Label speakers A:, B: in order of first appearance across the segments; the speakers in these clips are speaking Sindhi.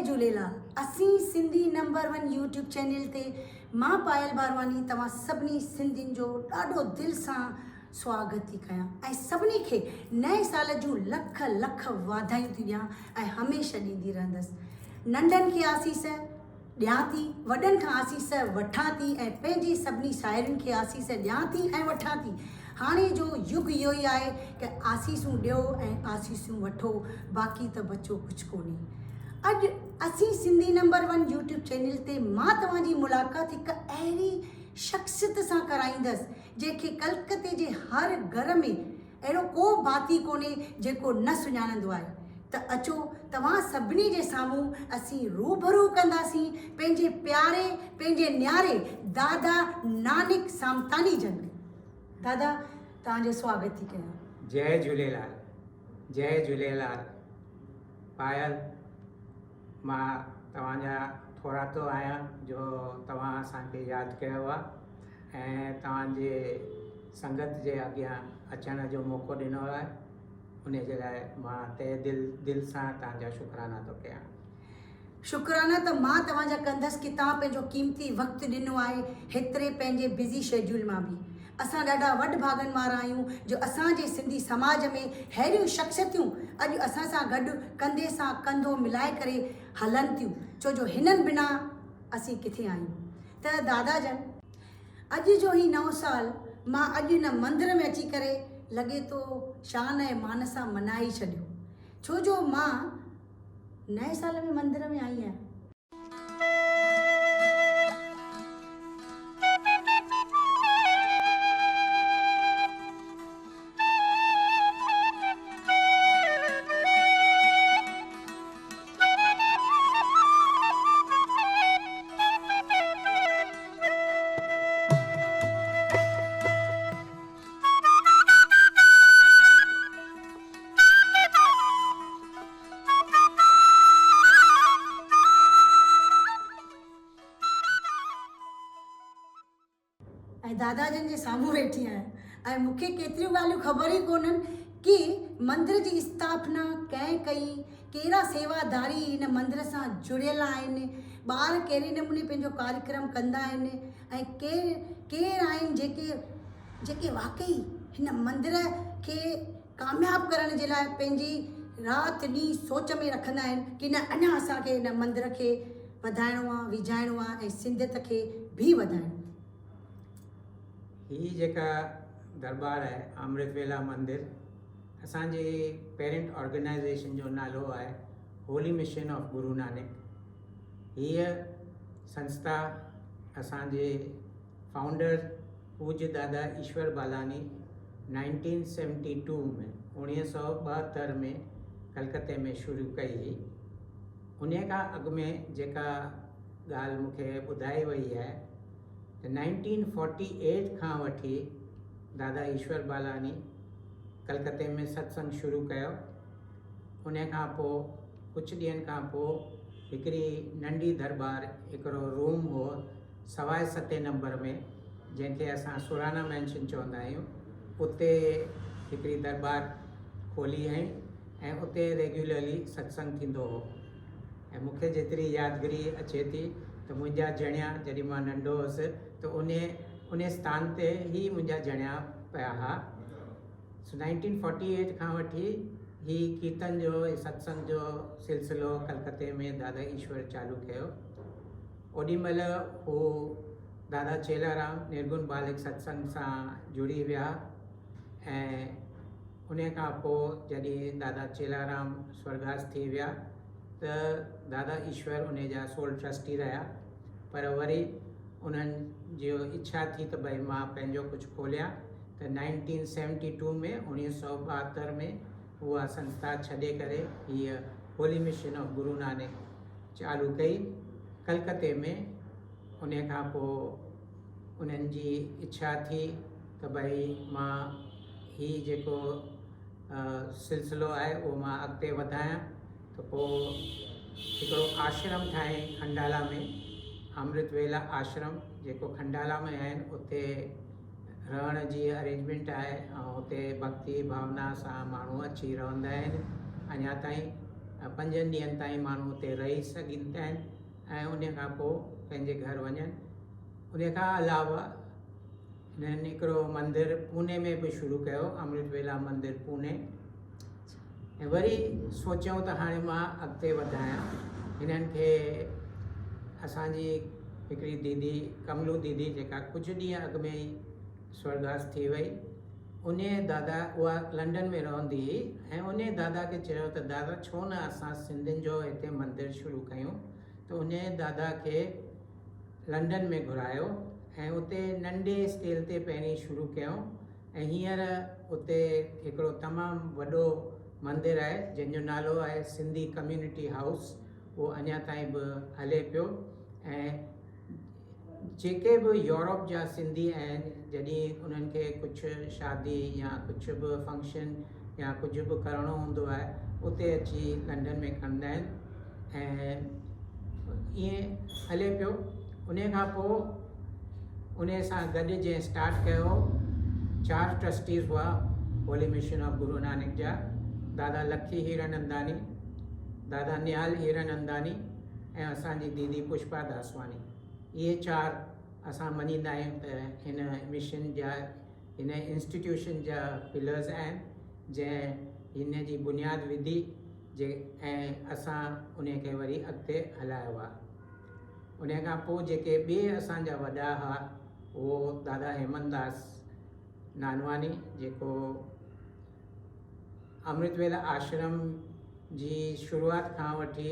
A: جهوليلال اسين Sindhi number one YouTube channel تي مان پايل بارواني توهان سڀني سنڌين جو ڏاڍو دل سان سواگت ٿي ڪيان ۽ سڀني کي نئين سال جون لک لک واڌايون ٿي ڏيان ۽ هميشه ڏيندي رهندس ننڍن کي آسيس ڏيان ٿي، وڏن کان آسيس وٺان ٿي ۽ پنهنجي سڀني ساهيڙين کي آسيس ڏيان ٿي ۽ وٺان ٿي. هاڻي جو يگ اهو ئي آهي ته آسيسون ڏيو ۽ آسيسون وٺو، باقي ته بچو ڪجهه ڪونهي. اڄ اسين Sindhi number one YouTube channel تي مان توهان جي ملاقات هڪ اهڙي شخصيت سان ڪرائيندس، جنهن کي ڪلڪتي جي هر گهر ۾ اهڙو ڪو ڀاتي ڪونهي جيڪو نه سڃاڻندو آهي ته اچو توهان سڀني جي سامهون اسين روبرو ڪنداسين پنهنجي پياري پنهنجي نياري دادا نانڪ سامتاني جن کي. دادا توهان جو سواگت ٿي ڪيان.
B: جئي جهوليلال جئي جهوليلال پايل مان توهان جا ٿورائتو آهيان جو توهان اسان کي ياد ڪيو آهي. ۽ توهان جي سنگت جي اڳيان اچڻ جو موقعو ڏنو آهي انهي جي لاء مان تهه دل دل سان توهان جا شڪرانا ٿو ڪيان.
A: شڪرانا ته مان توهان جا ڪندس ڪي توهان پنهنجو قيمتي وقت ڏنو آهي هيتري پنهنجي بزي شيڊيول مان به. اسان ڏاڍا وڏ ڀاڳن وارا آهيون جو اسان جي سنڌي سماج ۾ ههڙيون شخصيتيون اڄ اسان سان گڏ ڪنڌي سان ڪنڌو ملائي ڪري هلن ٿيون ڇو جو هنن بنا اسين ڪٿي آهيون. ته دادا جن اڄ جو هي نئون سال مان اڄ هن مندر ۾ اچي ڪري لڳي ٿو شان ۽ مان سان منائي ڇڏيو ڇو جو مان نئين سال ۾ مندر ۾ آئي آهيان. ۽ دادا جن جي سامهون ويٺي آهيان ۽ مون کي ڪيتريون ڳالهيون خبر ئي ڪونهن ڪي مندر جي اسٿاپنا ڪنهن ڪئي، ڪهڙا سيواداري هن مندر سان جڙيل آهن، ٻار ڪهڙي نموني پنهنجو ڪاريڪرم ڪندا آهن ۽ ڪير ڪير آهن جيڪي جيڪي واقعي هن مندر کي ڪامياب ڪرڻ جي لاء پنهنجي رات ڏينهن سوچ ۾ رکندا آهن ڪي نه اڃا اسان کي هن مندر کي وڌائڻو آ، ويجهائڻو آ ۽ سنڌيت کي به وڌائڻو آ.
B: هي جيڪا درٻار آهي امرت ويلا مندر اسان جي پيرنٽ آرگنائيزيشن جو نالو آهي هولي مشن آف گرو نانڪ. هيء سنسٿا اسان جي فائونڊر پوڄ دادا ايشور بالاڻي نائنٽين سيونٽي ٽو ۾ 1972 ۾ ڪلڪتي ۾ شروع ڪئي هئي. انهيء کان اڳ ۾ جيڪا ڳالهه مون کي ٻڌائي وئي آهي ته نائنٽين فورٽي ايٽ کان وٺي دادا ايشور بالاڻي ڪلڪتي ۾ ستسنگ شروع ڪيو. انهيء کان پوء ڪجهه ڏينهن کان پوء هڪڙي ننڍي درٻار هڪڙو روم هو سواء ستين نمبر ۾ جنهن کي اسان سورانا مينشن چوندا آهيون اتي هڪڙي درٻار کولي هئائين ۽ اتي ريگيولرلي ستسنگ ٿيندو هو ۽ مون کي جيتري يادگيري اچي ٿي ته منهنجا جڻيا جڏهن مان ننڍو هوس ته انهي انهي اسٿان تي ئي منهنجا جڻيا پيا ها سو نائنٽين فورٽي ايٽ کان وٺي هي ڪيرتن جو ستسنگ جو سلسلو ڪلڪتي ۾ دادا ايشور چالو ڪيو. اوڏي مهل هو دادا چيلارام نرگن بالڪ ستسنگ سان جڙي ويا ۽ انهي کان پوء جڏهن دادا چيلارام سورڳاس ٿي ويا ته دادا ايشور انهي جا سول ٽرسٽي رهيا پر وري انهن جي اڇا ٿي ته ڀئي مان پنهنجو ڪجهه کوليان ته نائنٽين سيونٽي ٽو ۾ 1972 ۾ اها سنسٿا ڇڏي ڪري هيء هولي مشن آف گرو نانڪ چالو ڪئي ڪلڪتي ۾. انهيء کان پوء انهن جي اڇا ٿي ته ڀئي مان هي جيڪو سلسلو آهي اهو مان اڳتي وڌايان ته پوء هڪڙو آشرم ٺاهيائين کنڊالا ۾ امرت ويلا آشرم جيڪو کنڊالا ۾ آهن اتي رهڻ جي ارينجمينٽ آهي ۽ اتي ڀڳتي ڀاونا سان ماڻهو اچي رهندا آهن اڃا تائين. پنجن ڏينهن تائين ماڻهو اتي رهي سگهندا آهن ۽ ان کان پوء پنهنجي گهر وڃن. ان کان علاوه هنن هڪڙو مندر پوني ۾ به شروع ڪيو، امرت ويلا مندر پوني. ۽ وري سوچيائون ته هاڻي مان اڳتي وڌايان. هنن کي اسان جي هڪڙي ديدي ڪملو ديدي جيڪا ڪجهه ڏينهن اڳ ۾ ئي سورڳواس ٿي وئي، انهيء دادا اها لنڊن ۾ رهندي هئي ۽ انهيء دادا کي چيو ته دادا ڇو نه اسان سنڌين جو هتي مندر شروع ڪيون ته انهيء دادا کي لنڊن ۾ گهرايو ۽ اتي ننڍي اسڪيل تي پهرين شروع ڪيائون ۽ هينئر اتي هڪڙو تمام وڏو مندر آهي جنهن جو نالو آهي سنڌي ڪميونٽي هائوس اهو اڃا تائين به هلي پيو ۽ جيڪي به يورپ جا سنڌي آهن جڏهن انهن کي ڪجهه شادي يا ڪجهه به فنڪشن يا ڪجهه به ڪرڻو هوندو آهي اتي اچي لنڊن ۾ ڪندا آهن ۽ ائين هلي پيو. ان کان پوء ان سان گڏ جنهن اسٽارٽ ڪيو چار ٽرسٽيز هئا هولي مشن آف گرو نانڪ جا، دادا لکي هيراننداني، دادا نهال هيراننداني ۽ اسان جي ديدي پشپا داسواني. اهي چار اسان مڃيندا آهيون ته هن مشن جا هن انسٽيٽيوشن جا پلرز آهن جنهن هن جي بنياد وڌي جي ۽ اسان ان کي وري اڳتي هلايو آهي. ان کان پوء جيڪي ٻئي اسان جا وڏا هئا اهو دادا هيمنداس نانواني جيڪو امرت ويلا آشرم جي شروعات کان وٺي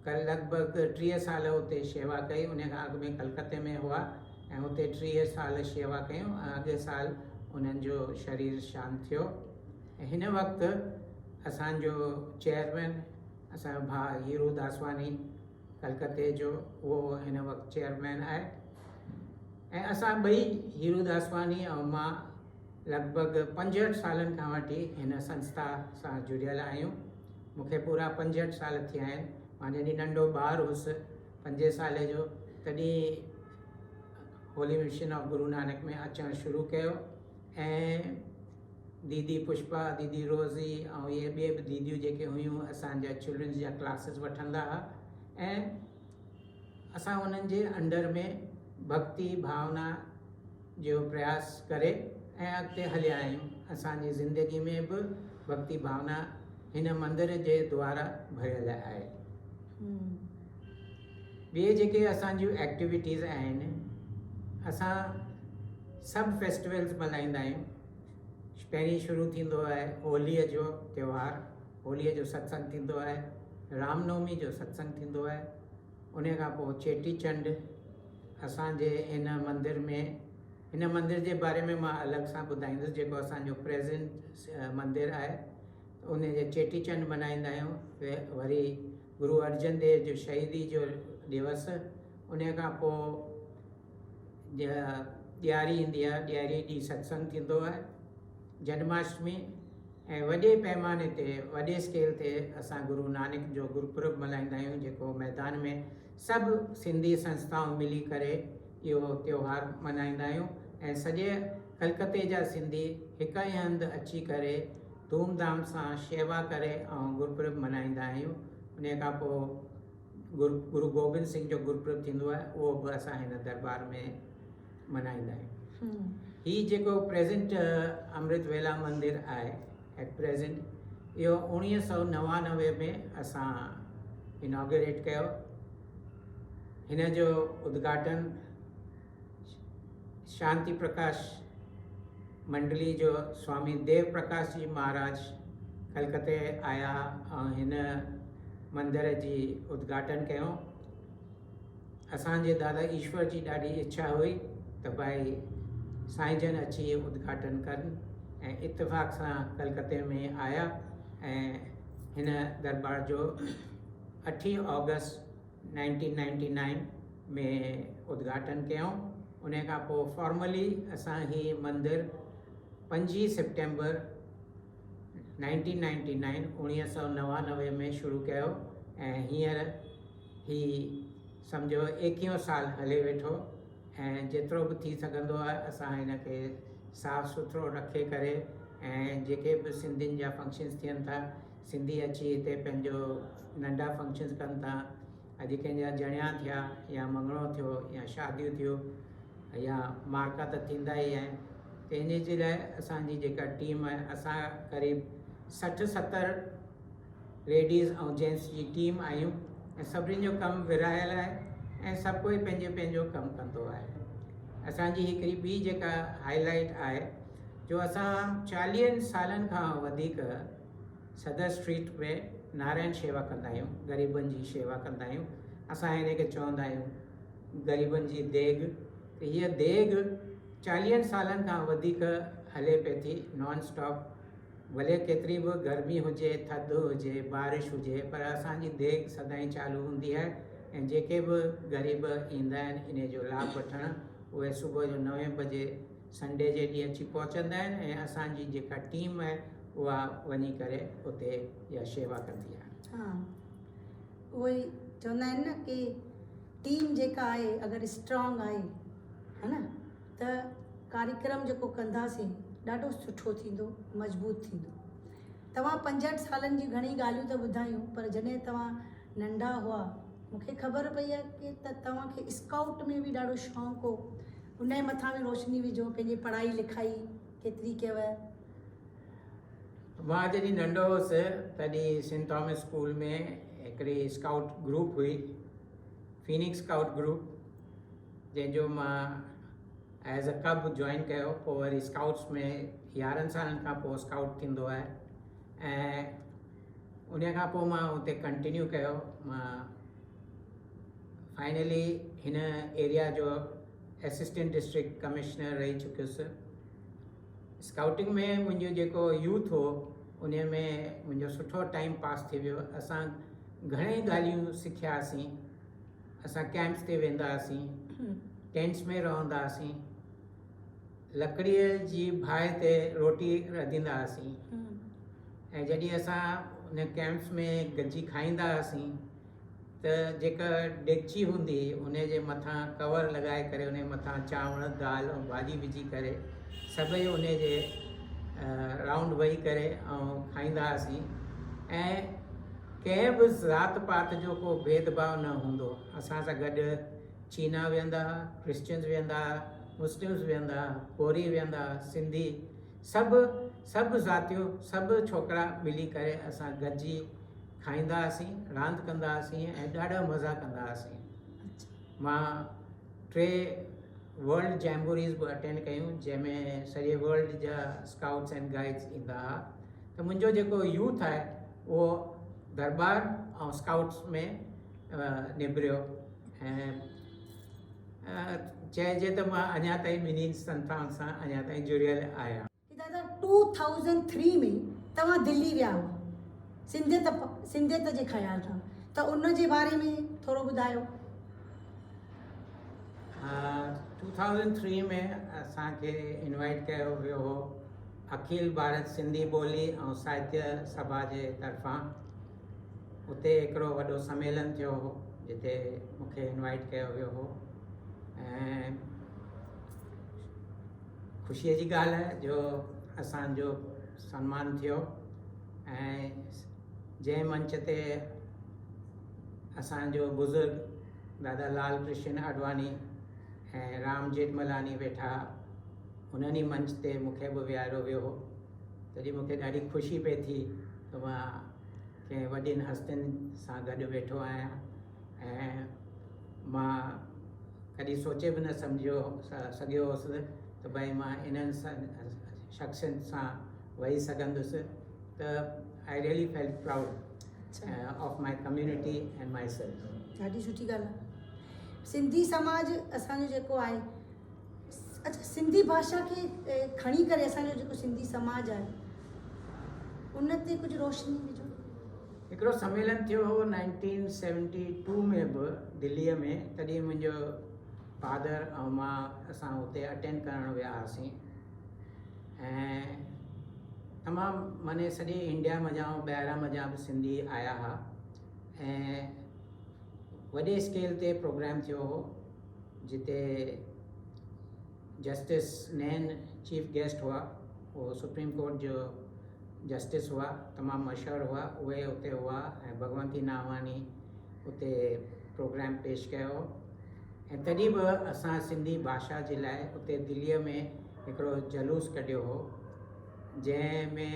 B: ڪل لڳ ڀڳ 30 سال اتي شيوا ڪئي. ان کان اڳ ۾ ڪلڪتي ۾ هئا ۽ اتي 30 سال شيوا ڪيون ۽ اڳئين سال انهن جو شرير شانت ٿيو. ۽ هن وقت اسان جو چيئرمين اسان جو ڀاء هيرو داسواني ڪلڪتي جو اهو هن وقت چيئرمين آهي ۽ اسان ٻئي هيرو داسواني ۽ مان لڳ ڀڳ 65 سالن کان وٺي هن سنسٿا سان جڙيل آهيون. مون کي پورا 65 سال ٿيا آهن. مان جڏهن ننڍو ٻار هوس پنجين سالي جو تڏهن هولي مشن آف گرو نانڪ ۾ اچڻ شروع ڪيو ۽ ديدي پشپا، ديدي روزي ۽ اهي ٻئي به ديديون جيڪي هيون اسان جا چلڊرنس جا ڪلاسز وٺندا ها ۽ اسان انهن جي انڊر ۾ ڀڳتي ڀاونا جو پرياس ڪري ۽ اڳتي هليا آهيون. اسان جي زندگي ۾ به ڀڳتي ڀاونا هن مندر جي دوارا ڀريل آهي. ٻئي جيڪي اسان جون ايڪٽيوٽيز آهن اسان سڀ فيسٽيولز ملهائيندا آهيون. پهرين شروع ٿيندو آهي هوليء جو تيوهار، هوليء جو ستسنگ ٿيندو آهي، رام نومي جو ستسنگ ٿيندو آهي، ان کان پوء چيٽي چنڊ اسان جي هن مندر ۾ هن مندر جي باري ۾ مان الڳ سان ٻڌائيندس جيڪو اسان جو پريزنٽ مندر آهي ان جي چيٽي چنڊ ملهائيندا آهيون وري گرو ارجن ديو جو شهيدي جو ڏيوس ان کان پوء ڏياري ايندي آهي ڏياري ڏينهن ستسنگ ٿيندو آهي جنماشٽمي ۽ وڏي پيماني تي وڏي اسڪيل تي اسان گرو نانڪ جو گرپرب ملهائيندا آهيون جيڪو ميدان ۾ سڀ سنڌي سنسٿائون ملي ڪري اهو تيوهار ملهائيندا آهيون ۽ سڄي ڪلڪتي جا سنڌي هڪ ئي هنڌ اچي ڪري ڌوم ڌام سان شيوا ڪري ۽ گرپرب ملهائيندا آهيون. انهي کان پوء گرو گوبند سنگهه جو گرپرب ٿيندو آهي اهو به اسان هن دربار ۾ ملهائيندا آهيون. هي جيڪو پريزنٽ امرت ويلا مندر آهي ايٽ پريزنٽ اهو 1999 ۾ اسان اناگريٽ ڪيو. هن جو ادگهاٽن شانتي پرڪاش منڊلي جو سوامي ديو پرڪاش جي مهاراج ڪلڪتي آيا ۽ هن مندر جي ادگهاٽن ڪيو. اسان جي دادا ايشور جي ڏاڍي اڇا هئي ته ڀائي سائين جن اچي ادگهاٽن ڪن ۽ اتفاق سان ڪلڪتي ۾ آيا ۽ هن دربار جو اٺين آگسٽ 1999 ۾ ادگهاٽن ڪيائون. ان کان پوء فارملي اسان هي مندر پنجين سيپٽمبر 1999، 1999 ۾ شروع ڪيو ۽ هينئر هي سمجهو ايڪيهون سال هلي ويٺو ۽ جيترو به ٿي سگهندو آهي اسان هن کي صاف سٿرو رکي ڪري ۽ جيڪي به سنڌين جا فنڪشنز ٿين ٿا سنڌي اچي هتي پنهنجو ننڍا فنڪشنز ڪن ٿا. اڄ ڪنهن جا جڻيا ٿيا يا مڱڻو ٿيو يا شاديون ٿيون يا مارڪا ته ٿيندا ئي آهن ته ان جي لاء اسان جي جيڪا ٽيم آهي اسان قريب 60 70 ليڊيز ۽ جينٽس جي ٽيم آهيون ۽ سڀني جو ڪم ورهايل آهي ۽ سڀ ڪوئي پنهنجو پنهنجو ڪم ڪندو آهي. اسان جي هڪڙي ٻي جيڪا هائي لائيٽ آهي جو اسان چاليهن سالن کان وڌيڪ صدر اسٽريٽ ۾ نارائڻ شيوا ڪندا آهيون، غريبن جي شيوا ڪندا آهيون. اسان هن کي چوندا آهيون غريبن جي ديڳ ته هيء ديڳ چاليهن سالن کان وڌيڪ هلي پئي ٿي نان اسٽاپ، ڀلي ڪيتري به گرمي هجي، ٿڌ هجي، بارش هجي پر اسان جي ديڳ سدائين چالو هوندي آهي ۽ جيڪي به غريب ايندا آهن انهي جو لاڀ وٺڻ اهي صبح جو نوين بجي سنڊي جي ڏينهن اچي پهچندا آهن ۽ اسان جي جيڪا ٽيم آهي اها وڃي ڪري اتي اها شيوا ڪندي آهي.
A: ها اهو ئي چوندا آهن نه ڪي ٽيم جيڪا آهي اگر اسٽرانگ آهي ها نه ته ڪاريڪرم جيڪو ڪنداسين ڏاڍو سٺو ٿيندو مضبوط ٿيندو. توهان 65 سالن جون گهڻي ڳالهيون ته ٻڌايون پر جڏهن توهان ننڍا هئا مون کي خبر پئي آهي ڪي ته توهان کي اسڪائوٽ ۾ به ڏاڍو شوق هو ان جي مٿان به روشني وجهو پنهنجي پڙهائي لکائي ڪيتري ڪيو.
B: مان جڏهن ننڍو هوس تڏهن سينٽ ٿامس اسڪول ۾ هڪڙي اسڪائوٽ گروپ هئي فينڪس اسڪائوٽ گروپ جنهن جو مان ايز اي ڪب جوائن ڪيو پوء وري اسڪائوٽس ۾ 11 سالن کان پوء اسڪائوٽ ٿيندو آهي ۽ ان کان پوء مان اتي ڪنٽينيو ڪيو. مان فائنلي هن ايريا جو اسسٽنٽ ڊسٽرڪٽ ڪمشنر رهي چڪيس. اسڪائوٽنگ ۾ منهنجو جيڪو يوٿ هو ان ۾ منهنجو سٺو ٽائيم پاس ٿي ويو. اسان گهڻي ڳالهيون سکياسين. اسان ڪيمپس تي ويندا هئاسين، ٽينٽس ۾ رهندا هئاسين، لڪڙيء جي باهه تي روٽي رڌيندا هئاسين ۽ جڏهن اسان ان ڪيمپس ۾ گڏجي کائيندا هئاسين ته جيڪا ڊيگچي هوندي هئي ان جي مٿان ڪور لڳائي ڪري ان جي مٿان چانور دال ۽ ڀاڄي وجهي ڪري سڀئي ان جي رائونڊ ويهي ڪري ۽ کائيندا هئاسين ۽ ڪنهن به ذات پات جو ڪو ڀيد ڀاء نه هوندو هو. اسان سان گڏ چينا ويهندا ها، ڪرسچنز ويهندا ها، مسلمز ويهندا ها، ڪوري ويهندا ها، سنڌي سڀ سڀ ذاتيون سڀ ڇوڪرا ملي ڪري اسان گڏجي کائيندا هئاسين، راند ڪندا هئاسين ۽ ڏاڍا مزا ڪندا هئاسين. مان ٽي ورلڊ جيمبوريز به اٽينڊ ڪيون جنهن ۾ سڄي ورلڊ جا اسڪائوٽس اينڊ گائيڊز ايندا هئا ته منهنجو جيڪو يوٿ آهي اهو درٻار ۽ اسڪائوٽس ۾ نبريو ۽ چئجي ته مان اڃا تائين ٻنهي سنسٿائن سان اڃا تائين جڙيل آهيان.
A: ڪي دادا 2003 ۾ توهان دلي ويا هئا سنڌيت سنڌيت جي خيال سان ته ان جي باري ۾ ٿورو ٻڌايو.
B: 2003 ۾ اسان کي انوائيٽ ڪيو ويو هو اکل ڀارت سنڌي ٻولي ۽ ساهتيه سڀا جي طرفان. اتي هڪڙو وڏو سميلن ٿيو هو جتي مون کي انوائيٽ ڪيو ويو هو ۽ خوشيء جي ڳالهه آهي جو اسان جو سنمان ٿيو ۽ جنهن منچ تي اسان جو بزرگ دادا لال ڪرشن آڏواڻي ۽ رام ڄيٺملاڻي ويٺا انهن ئي منچ تي مون کي به ويهاريو ويو هو تڏهن مون کي ڏاڍي خوشي پئي ٿي ته مان ڪنهن وڏين هستين سان گڏ ويٺو آهيان ۽ مان ڪڏهن سوچي به نه سمجهيو سگهيو هوس ته ڀئي مان انهن شخصين سان ويهي سگهندس ته I really felt proud of my community and myself.
A: ڏاڍي سٺي ڳالهه آهي. سنڌي سماج اسان جو جيڪو آهي اڇا سنڌي ڀاشا کي کڻي ڪري اسان جو جيڪو سنڌي سماج آهي ان تي ڪجهه روشني وجهو.
B: هڪڙو سميلن ٿيو هو 1972 ۾ به دليء ۾ تڏهن منهنجو فادر ۽ مان اسان اتي اٽينڊ ڪرڻ ويا هئاسين ۽ تمام معني سڄي انڊيا منجهان ٻاهران منجهان به سنڌي آيا هئا ۽ وڏي اسڪيل تي پروگرام ٿيو هو جتي جسٽس نين چيف گيسٽ هئا، اهو سپريم ڪورٽ جو جسٽس هئا تمام مشهور هئا اهي اتي هئا ۽ ڀڳونتي ناواڻي اتي پروگرام پيش ڪيو هو ۽ تڏهن به اسان سنڌي ڀاشا جي لاء اتي دليء ۾ هڪڙو جلوس ڪڍيو هو جنهن ۾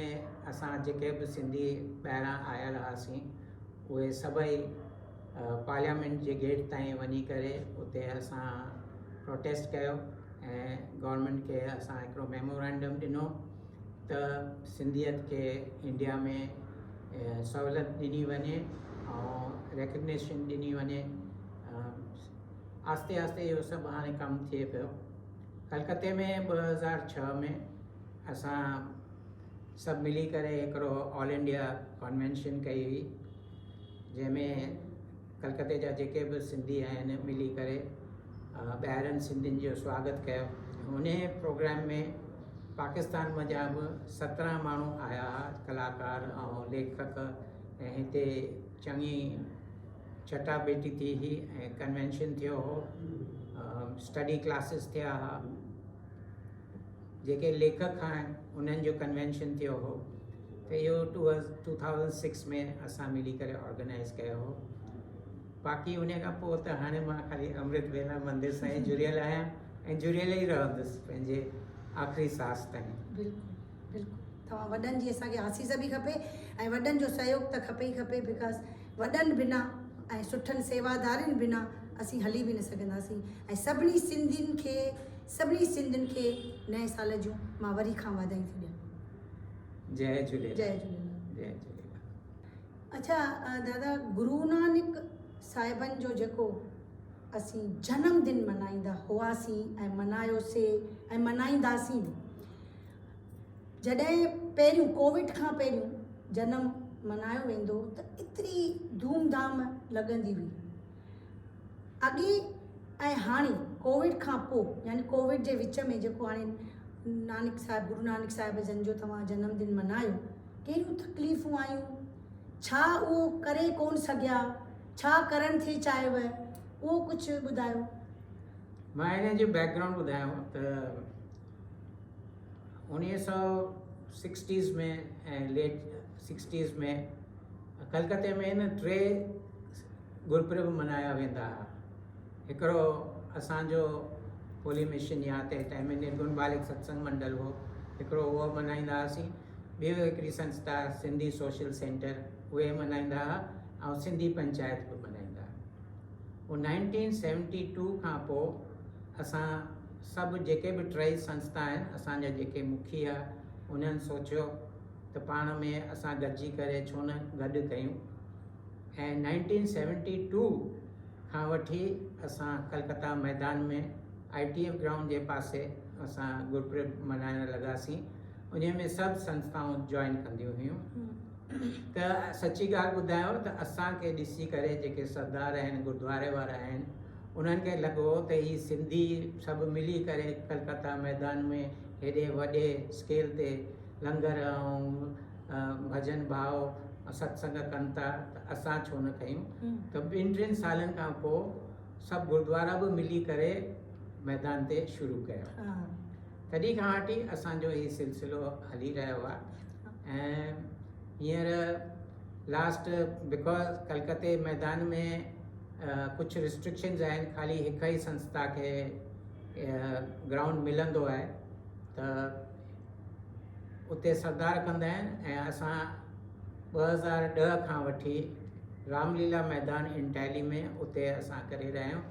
B: اسان جيڪي به سنڌي ٻاهران آيل هئاسين اهي سڀئي پارليامينٽ جي گيٽ تائين وڃي ڪري اتي اسان پروٽيسٽ ڪيو ۽ گورنمينٽ کي اسان هڪڙو ميمورينڊم ڏنو ته سنڌيت کي انڊيا ۾ سهولت ڏني وڃي ۽ ريڪگنيشن ڏني وڃي. آهستي آهستي اهو سڀ هاڻي ڪم ٿئي پيو. ڪلڪتي ۾ 2006 ۾ اسان سڀ ملي ڪري هڪڙو آل انڊيا ڪنوينشن ڪئي هئي جنهن ۾ ڪلڪتي جا جيڪي به سنڌي آهن ملي ڪري ٻاهرن سنڌين جو سواگت ڪيو. انهي پروگرام ۾ پاڪستان منجهان به 17 ماڻهو آيا ها ڪلاڪار ۽ ليکڪ ۽ هتي چڱي چٽاڀيٽي ٿي هئي ۽ ڪنوينشن ٿيو هو اسٽڊي ڪلاسز ٿيا ها جيڪي ليکڪ آهن انهن جو ڪنوينشن ٿيو هو ته اهو 2006 ۾ اسان ملي ڪري آرگنائز ڪيو هو. باقي ان کان پوء ته هاڻي مان خالي امرت ويلا مندر سان ئي جڙيل آهيان ۽ جڙيل ئي رهندس پنهنجي آخري ساس تائين.
A: بلڪل بلڪل توهان وڏن جي اسان کي آسيس به کپي ۽ وڏن جو سهيوگ ته کپي ئي کپي because وڏن بنا ۽ سٺن سيوادارين بنا اسين هلي به نه سگهنداسين ۽ سڀني سنڌين کي سڀني سنڌين کي نئين سال جون مان وري کان واڌايون ٿي ڏيان.
B: جئي جهوليلال. جئي جهوليلال. جئي جهوليلال.
A: اڇا دادا گرونانڪ صاحبن جو جيڪو اسين جنم دن منائيندا هئاسين ۽ منايوسي ۽ منائينداسين به جڏهن پهريون ڪووڊ کان پهريون جنم منايو ويندو ته ايتري ڌوم ڌام لڳندي هئي اڳي ۽ هاڻي ڪووڊ کان پو يعني ڪووڊ جي وچ ۾ جيڪو هاڻي نانڪ صاحب گرو نانڪ صاحب جن جو توهان جنم دن منايو ڪهڙيون تڪليفون آيون ڇا اهو ڪري ڪون سگهيا ڇا ڪرڻ ٿي چاهيو اهو ڪجهه ٻڌايو.
B: مان ان جو بيڪ گرائونڊ ٻڌايان ته 19 سڪسٽيز ۾ ۽ ليٽ سڪسٽيز ۾ ڪلڪتي ۾ نه ٽي گرپرب منايا ويندا هئا. هڪڙو اسان جو هولي مشن يا تنهن ٽائيم ۾ نرگڻ بالڪ ستسنگ منڊل هو، هڪڙو اهو منائيندا هئاسين. ٻيو هڪڙي سنسٿا سنڌي سوشل سينٽر اهي منائيندا هئا ۽ سنڌي پنچائت به منائيندا هئا. پوء 1972 کان پوء اسان سڀ جيڪي به ٽئي سنسٿا آهن اسان جا جيڪي مکي هئا انهن سوچيو ته پاڻ ۾ اسان گڏجي ڪري ڇو نه گڏ ڪيون ۽ 1972 کان وٺي اسان ڪلڪتا ميدان ۾ I T F ground جي پاسي اسان گرپرب ملهائڻ لڳاسين. انهي ۾ سڀ سنسٿائون جوائن ڪنديون هيون ته سچي ڳالهه ٻڌايو ته اسان کي ڏسي ڪري جيڪي سردار آهن گردواري وارا آهن انهن کي لڳو ته هي سنڌي سڀ ملي ڪري ڪلڪتا ميدان ۾ هيڏي وڏي اسڪيل تي لنگر ۽ ڀڄن ڀاء ستسنگ ڪن ٿا ته اسان ڇو نه ڪيون ته ٻن ٽن سالن کان پوء سڀ گردوارا به ملي ڪري ميدان تي شروع ڪيو. تڏهن کان وٺي اسان جو هي سلسلو هلي رهيو آهي ۽ هينئر لاسٽ because ڪلڪتي ميدان ۾ ڪجهه ريسٽرڪشنز آهن خالي هڪ ئي سنسٿا کي گرائونڊ ملندو آهي ته اتي سردار ڪندا آهن ۽ اسان 2010 کان وٺي رام ليلا ميدان انٽائلي ۾ اتي اسان ڪري رهيا آهيون.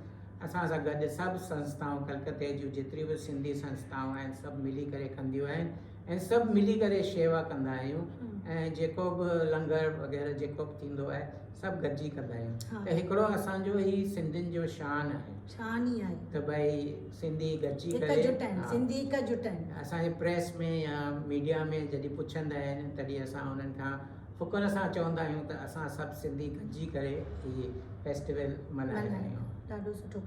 B: اسان سان گڏ سڀ سنسٿائون ڪلڪتي جون جيتريون به سنڌي سنسٿائون آهن سڀ ملي ڪري ڪنديون آهن ۽ سڀ ملي ڪري شيوا ڪندا آهيون ۽ جيڪو به لنگر وغيره جيڪو به ٿيندو آهي سڀ گڏجي ڪندا آهيون ته هڪڙو اسان جو هي سنڌين جو شان آهي.
A: شان ئي آهي.
B: ته ڀئي سنڌي گڏجي ڪري
A: هڪ جٽ آهن سنڌي هڪ جٽ آهن.
B: اسان جي پريس ۾ يا ميڊيا ۾ جڏهن پڇندا آهن تڏهن اسان انهن کان فخر سان چوندا آهيون ته اسان سڀ سنڌي گڏجي ڪري هي فيسٽيول ملهائي رهيا آهيون.
A: ڏاڍو سٺو.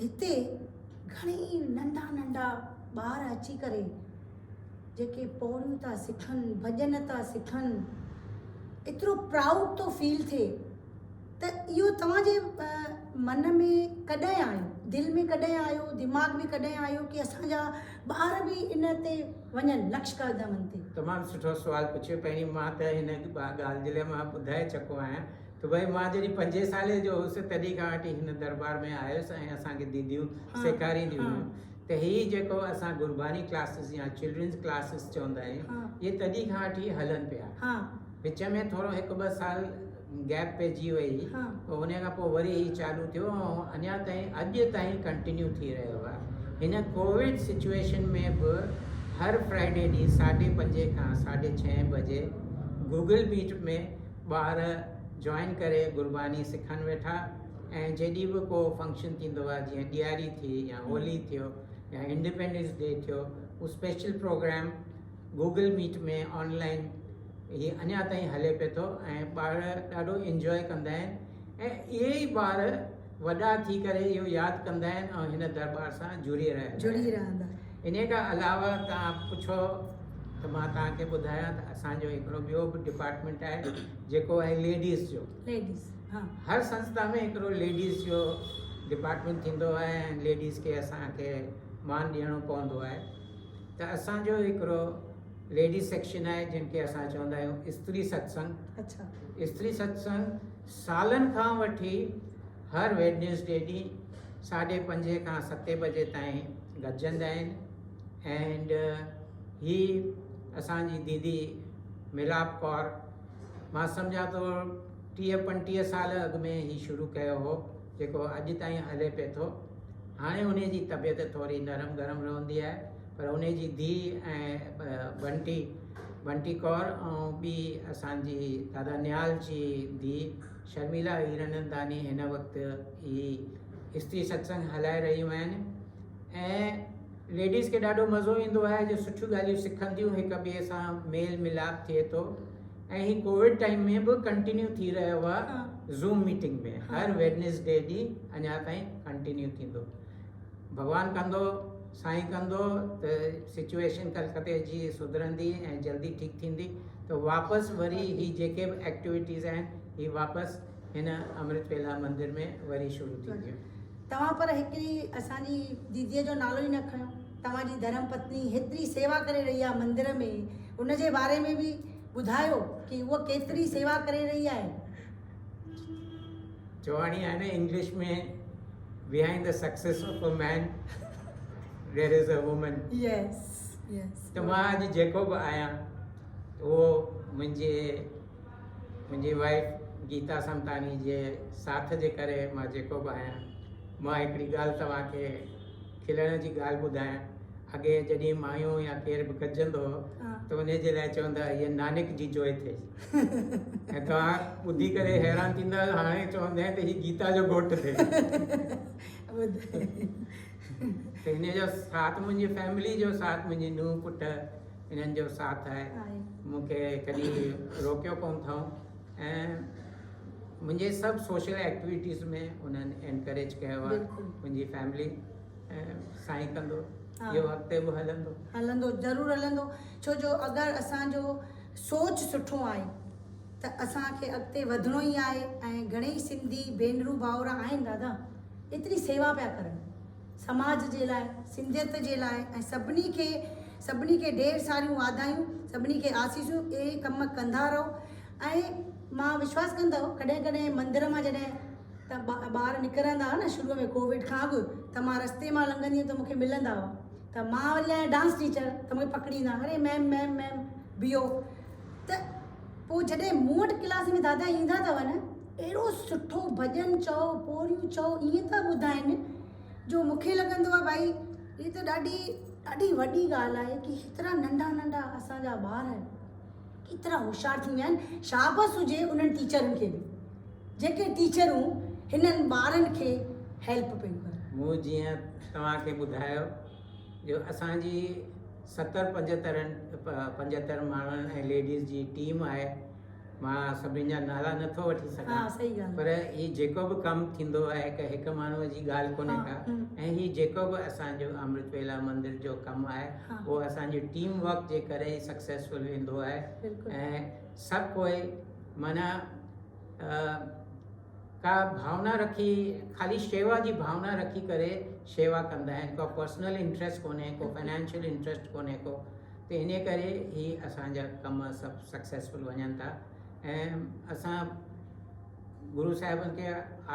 A: هتي گهڻيئي ننڍا ننڍا ٻار اچي ڪري جيڪي پوڙيون ٿا سکن ڀڄن ٿا سکن ايترو پرائوڊ ٿو فيل ٿئي ته اهو توهان جي من ۾ ڪڏهن آيو؟ دل ۾ ڪڏهن آيو، دماغ ۾ ڪڏهن آيو ڪي اسان جا ٻار به ان تي وڃن نقش قدمن تي؟
B: تمام سٺو سوال پڇيو پهرين مان ته هن ڳالهه جي لاء مان ٻڌائي چڪو آهيان ته ڀئي مان جڏهن پنجين سالي جو هوس تڏهن کان وٺي هن دربار ۾ آيس ۽ اسان کي ديديون سيکارينديون هيون ته هي جيڪو اسان گرباني ڪلاسز يا چلڊرنز ڪلاسز چوندا آهيون اهي تڏهن کان وٺي هلن پيا وچ ۾ ٿورو هڪ ٻه سال گيپ پئجي وئي پوء ان کان پوء وري هي چالو ٿيو ۽ اڃا تائين اڄ تائين ڪنٽينيو ٿي رهيو آهي هن ڪووڊ سچويشن ۾ به هر فرائيڊي ڏينهن ساڍي پنجين کان ساڍي ڇهين بجي گوگل ميٽ ۾ ٻار جوائن ڪري گرباني سکن ويٺا ۽ جيڏي به ڪو فنڪشن ٿيندو آهي جيئن ڏياري ٿي يا هولي ٿيو يا انڊيپينڊنس ڊي ٿيو هو special programme Google Meet ۾ online هي اڃا تائين هلي پئي ٿو ۽ ٻار ڏاڍو انجوائي ڪندا آهن ۽ اهي ئي ٻار وڏا ٿي ڪري اهو ياد ڪندا آهن ۽ هن درٻار سان جڙي رهندا
A: جڙي رهندا.
B: انهيء کان علاوه توهان پڇو ته مان توهان کي ٻڌايان ته اسان جو هڪڙو ٻيو به ڊپارٽمينٽ آهي جيڪو آهي ليڊيز جو.
A: ليڊيز ها.
B: هر سنسٿا ۾ هڪڙو ليڊيز جو ڊپارٽمينٽ ٿيندو آهي ۽ ليڊيز کي اسان کي مان ڏيڻو پوندو آهي ته اسان جو هڪڙو ليڊيز سيڪشن آهي جنهن کي اسان چوندا آهيون استري ستسنگ.
A: اڇا.
B: استري ستسنگ سالن کان وٺي هر ويڊنسڊي ڏينهن ساڍي پنجين کان ستين بجي تائين گڏجندا آهن اينڊ هي اسان جي ديدي ملاپ ڪور مان سمجهان ٿو ٽيهه پنٽيهه سال اڳ ۾ هي شروع ڪيو هو جيڪو اڄ تائين هلي پئي ٿو هاڻي انهي جي طبيعت ٿوري نرم گرم رهندي آهي پر انهي جي ڌيء ۽ بنٽي بنٽي ڪور ۽ ٻي اسان جي دادا نهال جي ڌيء شرميلا هيراننداني هن وقت هي استري ستسنگ هلائي رهيون آهن ۽ ليڊيز کي ڏاڍو مزو ايندو آهي جو سٺيون ڳالهيون سکنديون هڪ ٻئي سان ميل ملاپ ٿئي ٿو ۽ هي ڪووڊ ٽائيم ۾ به ڪنٽينيو ٿي رهيو آهي زوم ميٽنگ ۾ هر ويڊنسڊي ڏينهن اڃا تائين ڪنٽينيو ٿيندو ڀڳوان ڪندو سائين ڪندو ته سچويشن ڪلڪتي جي سڌرندي ۽ جلدي ٺيڪ ٿيندي ته واپس وري هي جيڪي به ايڪٽيوٽيز آهن هي واپس هن امرت ويلا مندر ۾ وري شروع ٿينديون.
A: توهان پر هڪڙي اسان جي ديديء جو نالو ئي نه کنيو. توهان جي ڌرم پتني هيتري سيوا ڪري رهي آهي مندر ۾ ان جي باري ۾ به ٻڌايو ڪي هوء ڪيتري سيوا ڪري رهي آهي.
B: چواڻي آهي نه English ۾ behind the success of a man there is a woman.
A: Yes yes.
B: ته مان اڄ جيڪو به آهيان اهو منهنجي منهنجي وائيف گيتا سمتاڻي جي ساٿ جي ڪري مان جيڪو به آهيان. مان هڪڙي ڳالهه توهان کي کلڻ جي ڳالهه ٻڌايان. اڳي جڏهن مايون يا ڪير به گڏجندو هو ته انهي جي لاء چوندا هئا هيء نانڪ جي جوئي ٿئي. ۽ توهان ٻڌي ڪري حيران ٿيندا هاڻي چوندا آهن ته هي گيتا جو گهوٽ ٿئي. ته انهي جو ساٿ منهنجي فيملي جو ساٿ منهنجي نونهن پٽ انهن جو ساٿ آهي مون کي ڪڏهن روڪيو ڪونه اٿائون ۽ منهنجي سڀ سوشل ايڪٽيوٽيز ۾ انهن انڪريج ڪيو آهي منهنجي فيملي ۽ سائين ڪندو اهو اڳتي به هلندو.
A: هلندو ضرور هلندو ڇو جو اگر اسان جو سوچ سٺو آهي ته اسان کي اڳتي وڌڻو ئي آهي ۽ گهڻيئي سنڌي ڀينرون ڀائر آهن دادا ايتري سيوا پيا ڪرن سماج جي لاء، سنڌيت جي لاء ۽ سڀني کي سڀني کي ڍير ساريون واڌايون، سڀني کي آسيسون، اهي ڪم ڪندا رهو ۽ مان وشواس ڪندؤ ڪڏهن ڪڏهن مندر مان جڏهن ته ٻار نڪرندا هئا نه شروع ۾ ڪووڊ کان اڳ ته مان رستي مان لنگهندي هيم ته مون کي ملندا هئا ته مان وري آهيان ڊانس ٽيچر ته مون کي پڪڙيندا اري ميم ميم ميم بيهو ته پوء جڏهن مون وٽ ڪلاس ۾ دادا ايندا اٿو نه اهڙو سٺو ڀڄن چئو پوريون چئو ائين ٿا ٻڌائين جو مون کي لڳندو آهي ڀائي هي ته ڏاڍي ڏاڍي وڏي ڳالهه آهي ڪي هيترا ننڍا ننڍا اسان جا ٻار ڪيترا هوشيار ٿي ويا آهن شابس هجي انهن ٽيچرن کي به جيڪي ٽيچرون هنن ٻارن کي هيلپ پيون ڪن.
B: مون جيئن توهان کي ٻڌايو جو اسان جي ستر پنجهترن پنجهتر ماڻهن ۽ ليڊيز جي ٽيم آهي مان سڀني جا نالا نٿو وٺي سگهان پر هي جيڪو به ڪم ٿيندو آهي هڪ هڪ ماڻهو جي ڳالهه ڪونهي ڪا ۽ هي جيڪو به اسان جو امرت ويلا مندر جو ڪم آهي اهو اسان جي ٽيم ورڪ جي ڪري ئي سڪسيسفل ويندو آهي ۽ سڀ ڪوئي معنيٰ ڪا ڀاونا رکي خالي شيوا جي ڀاونا رکي ڪري شيوا ڪندا آهن ڪو پرسنل انٽريسٽ ڪونهي ڪو فنانشل انٽريسٽ ڪونهي ڪو ته ان ڪري هي اسان جا ڪم سڀ سڪسيسفل وڃن ٿا ۽ اسان گرو صاحبن کي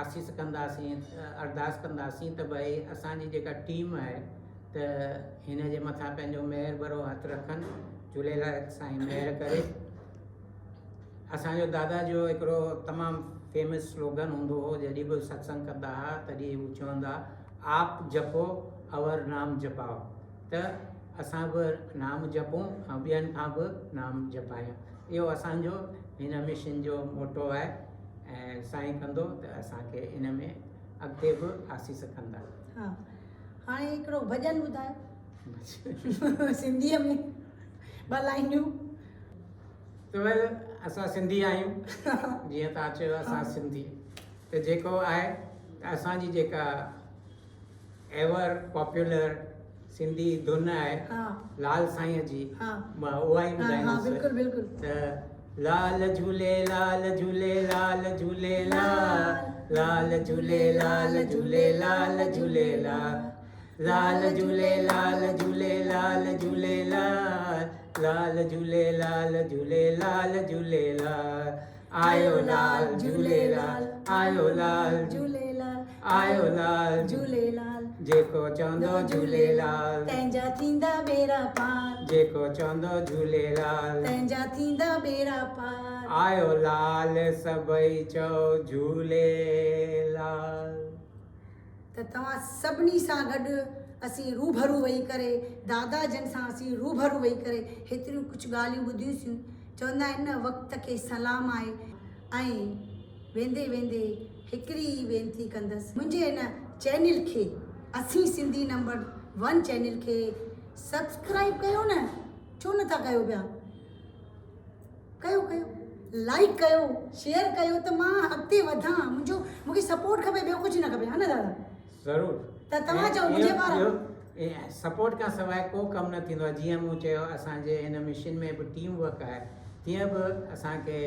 B: آسيس ڪنداسين ارداس ڪنداسين ته ڀئي اسان جي جيڪا ٽيم آهي ته هن جي مٿان پنهنجو مهر ڀرو هٿ رکن جهوليلال سائين مهر ڪري اسان جو دادا جو هڪڙو تمام فيمس سلوگن هوندو هو جڏهن به ستسنگ ڪندا ها تڏهن هو چوندا آپ جپو اور نام جپاؤ ته اسان به نام جپون ۽ ٻين کان به نام جپايون اهو اسان جو هن مشن جو موٽو آهي ۽ سائين ڪندو ته اسان کي ان ۾ اڳتي به آسيس ڪندا.
A: ها هاڻي هڪڙو ڀڄن ٻڌايو سنڌيء ۾ ٻه لائنيون.
B: ته ويل اسان سنڌي آهيون جيئن توهان چيو اسان سنڌي ته جيڪو آهي ته اسان جي جيڪا ايور پاپولر سنڌي ڌن آهي لال سائين جي مان اها ئي ٻڌائيندس ته لال جهولي لال جهولي لال جهولي لال لال جهولي لال جهولي لال جهولي لال لال جهولي لال جهولي لال جهولي لال لال جهولي لال جهولي لال جهولي لال آيو لال جهوليلال آيو لال
A: جهوليلال
B: آيو لال
A: جهوليلال
B: جيڪو چوندو جهوليلال
A: تنهن جا ٿيندا ٻيڙا پار
B: جيڪو چوندو جهوليلال
A: تنهن جا ٿيندا ٻيڙا پار
B: آيو لال سڀئي چئو جهوليلال.
A: ته توهان سڀني سان گڏ اسين روبرو ويهي ڪري دادا جن سان اسين روبرو ويهي ڪري هيتريون ڪجهه ڳالهيون ٻڌيون سيون چوندا آهن نه وقت کي سلام آهي ۽ ويندي ويندي هڪڙي ئي وينتي ڪندس منهنجي هن چينل کي اسين سنڌي نمبر ون چينل کي سبسڪرائب ڪيو نه ڇو نٿا ڪيو پيا ڪيو ڪيو لائيڪ ڪيو شيئر ڪيو ته مان اڳتي وڌان منهنجو مونکي سپورٽ کپي ٻيو ڪجهه نه کپي ها نه دادا
B: ضرور
A: ته توهان چئو منهنجي پاران
B: سپورٽ کان سواء ڪو ڪم نه ٿيندو آهي جيئن مون چيو اسان جي هن مشن ۾ به ٽيم ورڪ آهي تيئن به اسان کي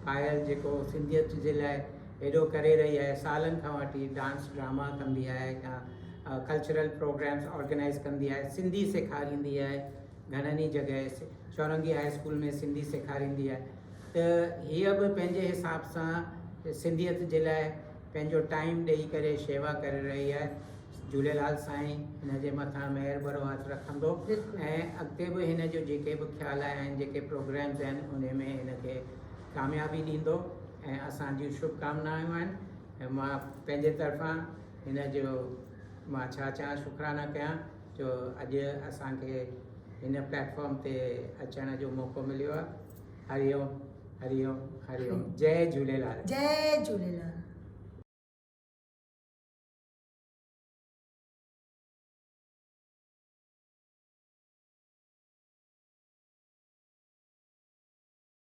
B: پايل جيڪو سنڌيت جي لاء هيڏو ڪري رهي آهي سالن کان وٺي ڊانس ڊراما ڪندي آهي يا ڪلچرل پروگرامس آرگنائز ڪندي آهي سنڌي سيکاريندي آهي گهڻن ئي جڳهه چورنگي هاء اسڪول ۾ سنڌي سيکاريندي آهي ته هيء به پنهنجي حساب سان سنڌيت جي لاء پنهنجو ٽائيم ڏئي ڪري شيوا ڪري رهي آهي. جهوليلال سائين هن جي مٿان مهر ڀرو هٿ رکندو ۽ اڳتي به هن جو جيڪي به خيال آهن جيڪي پروگرامز آهن انهي ۾ هن کي ڪاميابي ڏيندو ۽ اسان جون شڀ ڪامنائون آهن ۽ مان پنهنجي طرفان هن جو مان ڇا چوان شڪرانا ڪيان جو اڄ اسان کي هن پليٽ فارم تي اچڻ جو موقعو مليو آهي. هري اوم هري اوم هري اوم جئي جهوليلال.
A: جئي جهوليلال.